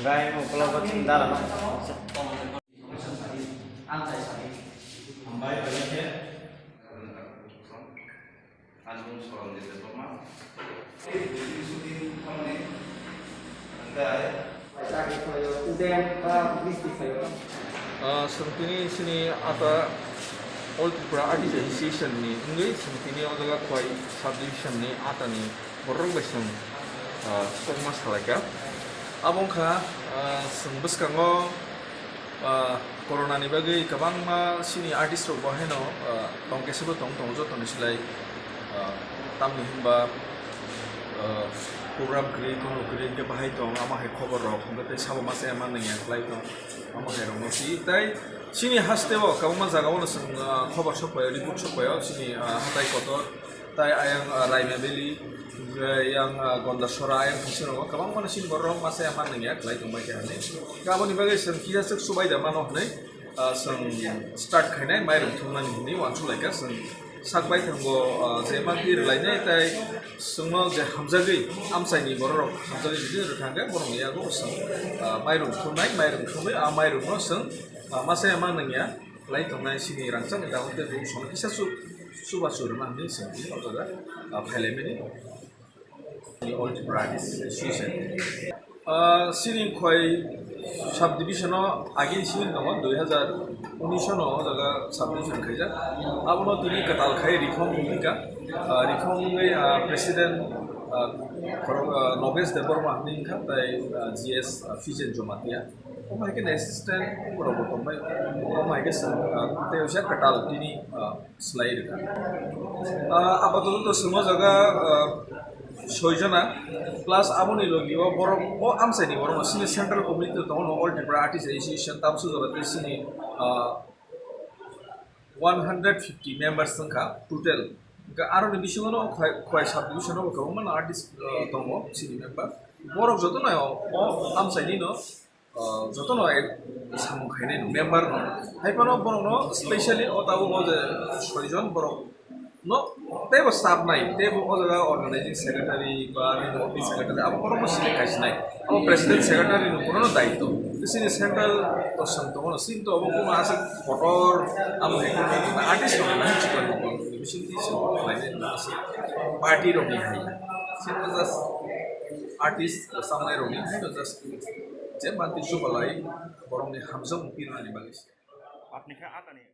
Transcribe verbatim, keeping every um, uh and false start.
Gai mo kologo chini dala no. Ang chai sadi. Hambai bai khe. Ang mung Soron Debbarma. Ang chai. Uden ba misti sayo. Ah, chwng tini chini ata All Tripura Artist Association ni wngwi chwng tini o jaga Khwai subdivision ni ata ni borok bai chwng, ah, kokma salaikha. Abo wngkha, ah, chwng bwskango, ah, corona ni bagwi kwbangma chini artist rok bo haino, ah, tong kesa bo tong tongo jotoni slai, ah, tamni hinba, ah, program kwrwi, kono kwrwi hwnkhe bahai tong, amo hai khobor rok hwnkhe tei sabo masa ya manwi ya khlai tong, amo hai rok no si. Tei chini haste o kwbangma jaga o no chwng, ah, khobor sok pai o, report sok pai o, chini, ah, hatai kotor, tai ayang, ah, Raima Valley, hwnkhe yang, ah, Gondasora, ayang thangsi rogo kwbangma no chini borok rok masa ya manwi ya khlai tong bai kha hinwi. Aboni bagwi chwng kisa swk subai da mano hinwi, ah, chwng start khainai mairung thumnani hinwi uansuk laikha chwng. Sak bai thango, ah, je manti rwlainai tei chwngno je hamjagwi amchaini bororok hamjagwi bini rwkha hwnkhe borokni yago chwng, ah, mairung thumnai, mairung thumwi a mairungno chwng, ah, masa ya manwi ya khlai tongnai chini rangchakni dagon tei buchung sono kisa su-, chubachu rwna hinwi chwng tini o jaga, ah, phailaimani. All Tripura Artists Association. Ah, chini Khwai subdivision o agini simi tongo, dui hazar unis no o jaga subdivision khaijak. Abono tini kwtal khai reform wngkha. Ah, reform wngwi, ah, president, ah, Khoro-, ah, Nogesh Debbarma hinwi wngkha, tai, ah, G S, ah, Fijen Jomatia. Omo hai khe assistant rok bo tongbai, omo hai khe chwng, ah, tei uaisa kwtal tini, ah, swlai rwkha. Ah, apatoto chwng o jaga, ah, soi jona, plus aboni logi o borok o amchaini borok no chini central committee tongo no All Tripura Artists Association tamsuk jaga tei chini, ah, one hundred fifty members wngkha total. Hwnkhe aroni bisingo no Khwai, Khwai subdivision o bo kwbangma no artist, ah, tongo chini member. Borok joto no o, o amchaini no ah, jotono ek samung khainai no, member no. Hai phano borok no specially o tabuk o je soi jon borok no teibo staff nai, teibo o jaga organizing secretary ba nini office secretary abo borok no select kaisinai. Abo president secretary no bono no daityo. Chini central to song tongo no, chini to obo bono aswk kotor abo hai artist rok no chikon rok no bising twi song khlainai no aswk party rok ni hai. Chini just artist samnai rok ni hai no just je manti chubalai borokni hamjakmung pirnani bagwi se. Apni khe atani.